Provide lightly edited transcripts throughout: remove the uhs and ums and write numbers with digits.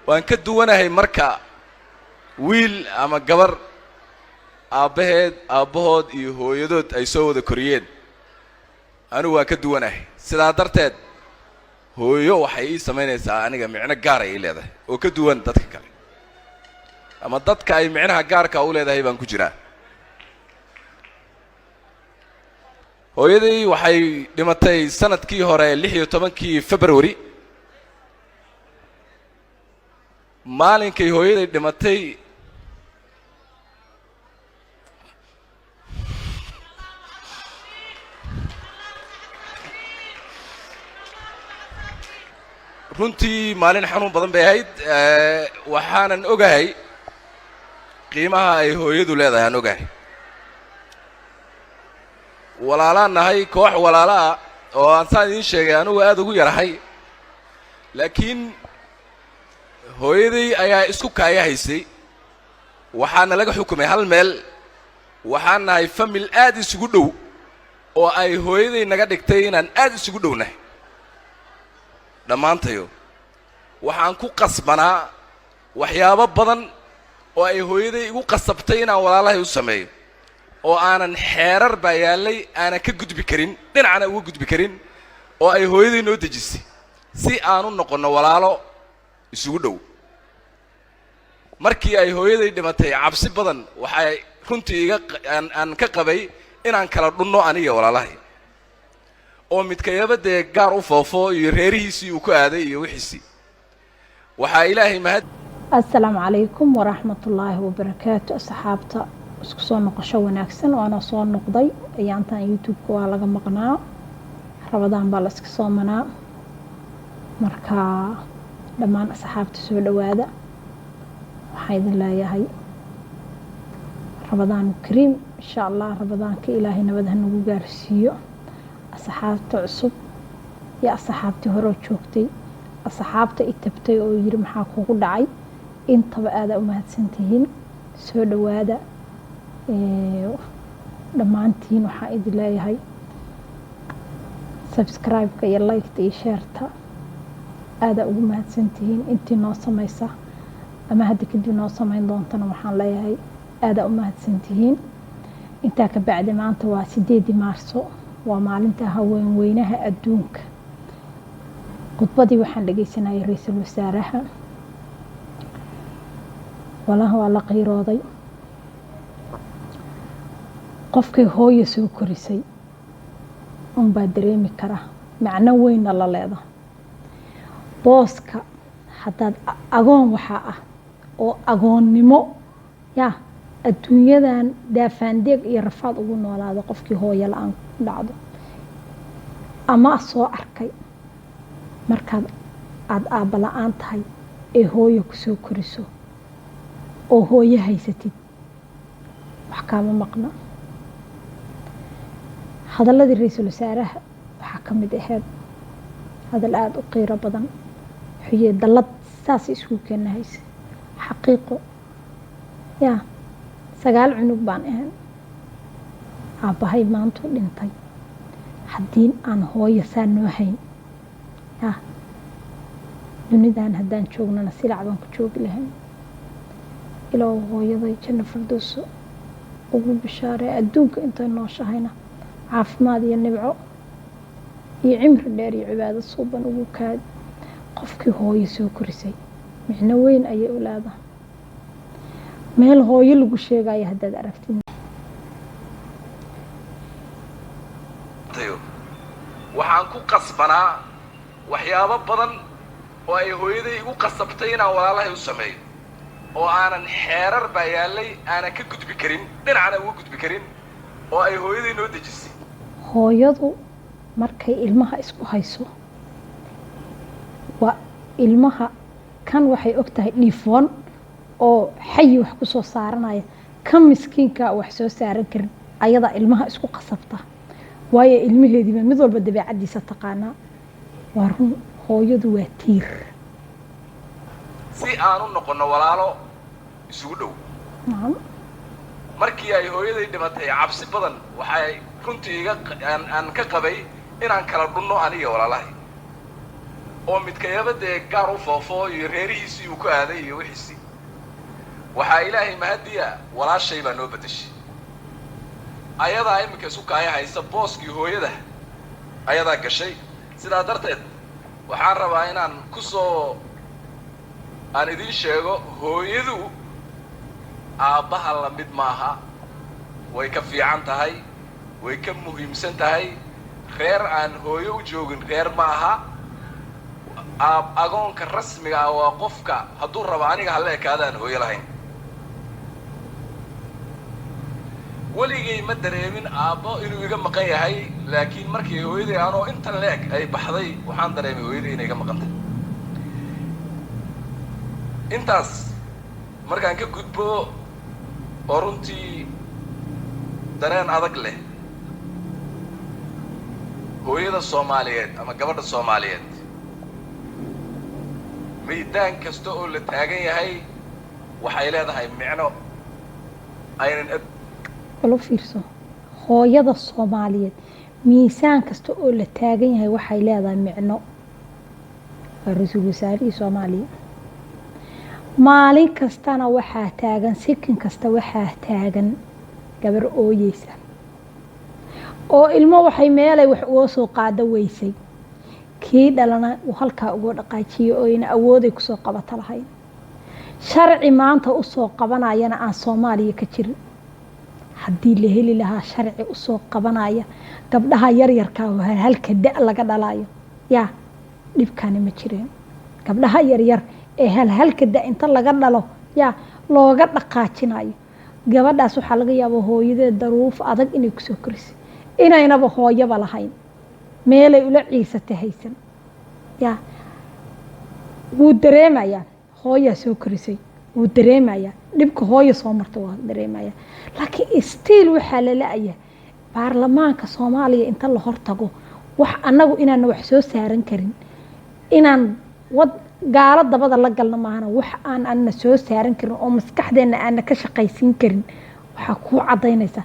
Waan ka duwanahay marka wiil ama gabar aabbaheed, aabbahood iyo hooyadood ay soo wada koriyeen. Anigu waan ka duwanahay. Sidaa darteed hooyo waxay ii samaynaysaa aniga micno gaar ay ii leedahay oo ka duwan dadka kale, ama dadka ay micnaha gaarka u leedahay baan ku jiraa. Hooyaday waxay dhimatay sanadkii hore 16-kii February. Maalinkay hooyaday dhimatay runtii maalin xanuun badan bay ahayd. Waxaanan ogahay qiimaha ay hooyadu leedahay, aan ogahay. Walaalaan nahay, koox walaala ah oo aan saan idiin sheegay anigu aada ugu yarahay, laakiin hooyaday ayaa isku kaaya haysay. Waxaana laga xukumay hal meel. Waxaan nahay famil aad isugu dhow oo ay hooyaday naga dhigtay inaan aad isugu dhownahay dhammaantayo. Waxaan ku qasbanaa waxyaabo badan oo ay hooyaday igu qasabtay inaan walaalahay u sameeyo, oo aanan xeerar baa yaallay aanan ka gudbi karin, dhinacana uga gudbi karin, oo ay hooyaday noo dejisay si aan u noqonno walaalo isugu dhow. Markii ay hooyaday dhimatay cabsi badan waxay runtii iga aan ka qabay inaan kala dhunno aniga walaalahay, oo midkayaba dee gaar u foofo iyo reerihiisii uu ku aaday iyo wixiisii. Waxaa Ilaahay mahad. Assalaamu calaykum waraxmatullaahi wabarakaatu. Asxaabta, isku soo noqosho wanaagsan. Waana soo noqday. Ayaantan YouTube-ka waa laga maqnaa, Rabadaan baa la iska soomanaa. Marka dhammaan asxaabta soo dhawaada, waxaan idin leeyahay Rabadaan kariim. Insha Allah Rabadaanka Ilaahay nabad ha nagu gaarsiiyo. Asxaabta cusub iyo asxaabtii horeo joogtay, asxaabta i tabtay oo yiri maxaa kugu dhacay, intaba aadaa u mahadsantihiin. Soo dhawaada dhammaantiin. Waxaan idin leeyahay subscribe-ka iyo like-ta iyo share-ta aadaa ugu mahadsantihiin. Intii noo sameysa ama hadda kadib noo sameyn doontana waxaan leeyahay aadaa u mahadsantihiin. Intaa ka bacdi, maanta waa 8-dii Maarso, waa maalinta haweenweynaha adduunka. Khudbadii waxaan dhegeysanayay ra-iisul wasaaraha. Walahi waa la qiirooday. Qofkii hooyo soo korisay unbaa dareemi kara macno weynna la leeda booska. Haddaad agoon waxaa ah oo agoonnimo yaa adduunyadan daafaandeeg iyo rafaad ugu noolaado, qofkii hooyo la-aan ku dhacdo ama soo arkay markaad aada aabba la-aan tahay ee hooyo kusoo koriso oo hooyo haysatid, wax kaama maqna. Hadalladii ra-iisul wasaaraha waxaa ka mid ahayd hadal aada u qiiro badan. Xuye dallad saasay isku keenahaysa xaqiiqo. Yaa 9 cunug baan ahayn, aabbahay maantuu dhintay. Haddii aan hooyo saa noo hayn, yaa dunidan haddaan joognana silac baan ku joogi lahayn. Ilaa hooyaday janno fardowso ugu bishaaree, adduunka intay nooshahayna caafimaad iyo nibco iyo cimri dheer iyo cibaado suuban ugu kaadi. Qofkii hooyo soo korisay micno weyn ayay u leedahay. Meel hooyo lagu sheegayo haddaad aragtid. Waxaan ku qasbanaa waxyaabo badan oo ay hooyaday igu qasabtay inaan walaalahay u sameeyo, oo aanan xeerar baa yaallay aanan ka gudbi karin, dhinacana uga gudbi karin, oo ay hooyaday noo dejisay. Hooyadu markay ilmaha isku hayso waa ilmaha kan waxay og tahay dhiifoon oo xayi wax ku soo saaranaya, kan miskiinka wax soo saaran karin ayadaa ilmaha isku qasabta, waayo ilmaheediiba mid walba dabeecaddiisa taqaanaa. Waa run, hooyadu waa tiir. Si aan u noqonno walaalo isugu dhow. Nacam. Markii ay hooyaday dhimatay cabsi badan waxay runtii iga aan ka qabay inaan kala dhunno aniga walaalahay. Oo midkayaba dee gaar u foofo iyo reerihiisii uu ku aaday iyo wixiisii. Waxaa Ilaahay mahadiya, walaashay baa noo beddeshay. Ayadaa iminka isu kaaya haysa booskii hooyada, ayadaa gashay. Sidaa darteed waxaan rabaa inaan ku soo aan idiin sheego, hooyadu aabbaha la mid maaha. Way ka fiican tahay, way ka muhiimsan tahay. Reer aan hooyo u joogin reer ma aha. Aab agoonka rasmiga ah waa qofka hadduu rabo aniga hala ekaada aan hooyo lahayn. Weligay ma dareemin aabbo inuu iga maqan yahay, laakiin markii hooyaday anoo intan leeg ay baxday, waxaan dareemay hooyaday inay iga maqan tahay. Intaas markaan ka gudbo, oo runtii dareen adag leh, hooyada Soomaaliyeed ama gabadha Soomaaliyeed miidaan kasta oo la taagan yahay waxay leedahay micno aynan Bal u fiirso, hooyada Soomaaliyeed miisaan kasta oo la taagan yahay waxay leedahay micno. Waa ra-iisul wasaarihii Soomaaliya. Maalin kastana waxaa taagan, sikin kasta waxaa taagan gabar ooyeysa oo ilmo waxay meelay wax uga soo qaado weysay, kii dhalana uu halkaa uga dhaqaajiyey oo ayna awooday kusoo qabato lahayn. Sharci maanta usoo qabanayana aan Soomaaliya ka jirin. Haddii la heli lahaa sharci usoo qabanaya gabdhaha yaryarkaa oo halka da' laga dhalayo, yaa dhibkani ma jireen. Gabdhaha yaryar ee halhalka da' inta laga dhalo yaa looga dhaqaajinayo, gabadhaas waxaa laga yaabaa hooyadeed daruuf adag inay kusoo korisay, inaynaba hooyaba lahayn, meelay ula ciisata haysan. Yaa wuu dareemayaa hooyaa soo korisay, wuu dareemayaa dhibka hooya soo marta, waa dareemayaa. Laakiin still waxaa la la-ya baarlamaanka Soomaaliya inta la hortago wax annagu inaana wax soo saaran karin, inaan wad gaalo dabada la galno maahana, wax aan ana soo saaran karin oo maskaxdeenna aana ka shaqaysiin karin. Waxaa kuu caddaynaysaa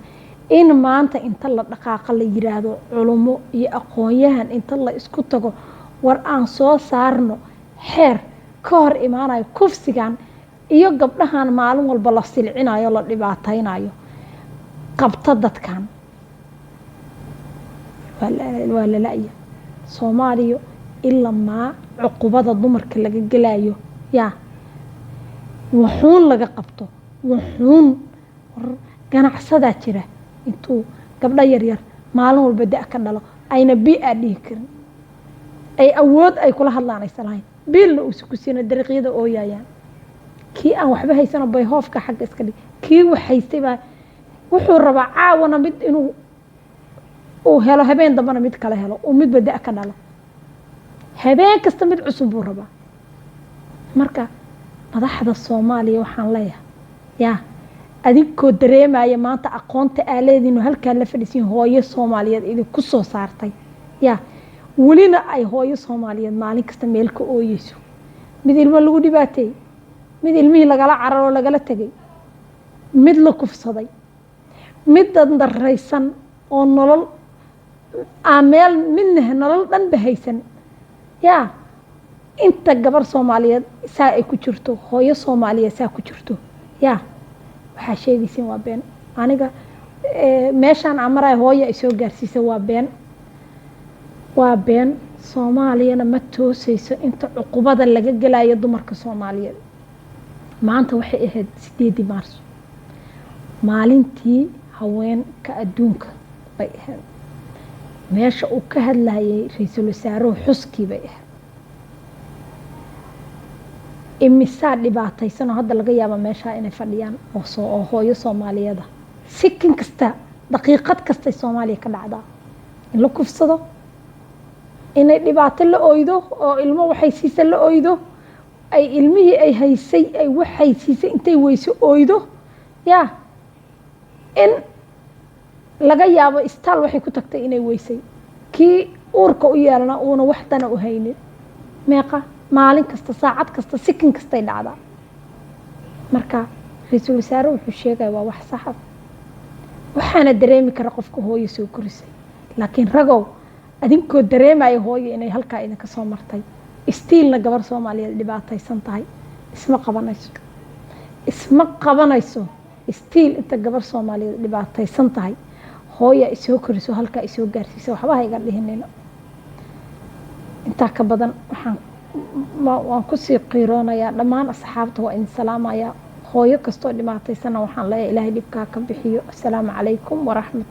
in maanta inta la dhaqaaqa la yiraahdo culumo iyo aqoon-yahan inta la isku tago, war aan soo saarno xeer ka hor imaanayo kufsigan iyo gabdhahan maalin walba la silcinayo, la dhibaataynayo, qabta dadkan. Waa la la-ya Soomaaliya ilamaa cuqubada dumarka laga gelayo yaa wuxuun laga qabto. Wuxuun ganacsadaa jira intuu gabdho yaryar maalin walba da' ka dhalo, ayna bi aa dhihi karin, ay awood ay kula hadlaan aysan lahayn, biilna uusa ku siina, dariiqyada ooyayaan. Kii aan waxba haysano bayhoofka xagga iska dhig, kii wax haystay baa wuxuu rabaa caawana mid inuu uu helo, habeen dambana mid kale helo, uu midba da' ka dhalo, habeen kasta mid cusub buu rabaa. Marka madaxda Soomaaliya waxaan leeyahay, yaa adinkoo dareemaya maanta aqoonta aaleediinu halkaa la fadhiisiin, hooyo Soomaaliyeed idinku soo saartay, yaa welina ay hooyo Soomaaliyeed maalin kasta meel ka ooyeyso, mid ilmo lagu dhibaateeyey, mid ilmihii lagala cararoo lagala tegay, mid la kufsaday, mid dandaraysan oo nolol aan meel midna nolol dhanba haysan. Yaa inta gabar Soomaaliyeed saa ay ku jirto, hooyo Soomaaliyeed saa ku jirto, yaa waxaa sheegaysiin waa been. Aniga meeshaan aan marayo hooyo ay soo gaarsiisa waa been, waa been. Soomaaliyana ma tooseyso inta cuqubada laga gelayo dumarka Soomaaliyeed. Maanta waxay ahayd 8-dii Maarso, maalintii haweenka adduunka bay ahayd. Meesha uu ka hadlayay ra-iisul wasaaruhu xuskii bay ahayd. Imisaa dhibaataysanoo hadda laga yaaba meeshaa inay fadhiyaan oo hooyo Soomaaliyeeda. Sikin kasta, daqiiqad kastay Soomaaliya ka dhacdaa in la kufsado, inay dhibaato la oydo oo ilmo waxay siisa la oydo, ay ilmihii ay haysay ay waxay siisay intay weyso oydo, yaa in laga yaabo istaal waxay ku tagtay inay weysay, kii uurka u yeelana uuna wax dana u haynin. Meeqa maalin kasta, saacad kasta, sikin kastay dhacdaa. Marka ra-iisul wasaare wuxuu sheegaya waa wax saxa, waxaana dareemi kara qofka hooyo soo korisay. Laakiin ragow, adinkoo dareemaya hooyo inay halkaa idinka soo martay, Still-na gabar Soomaaliyeed dhibaataysan tahay, isma qabanayso, isma qabanayso. Still inta gabar Soomaaliyeed dhibaataysan tahay, hooya isoo koriso, halkaa isoo gaarsiisa, waxba ha iga dhihinino. Intaa ka badan waxaan waan kusii qiiroonayaa. Dhammaan asxaabta waa idin salaamayaa. Hooyo kastoo dhibaataysana waxaan leeyahay, Ilaahay dhibkaa ka bixiyo. Assalaamu calaykum waraxmat.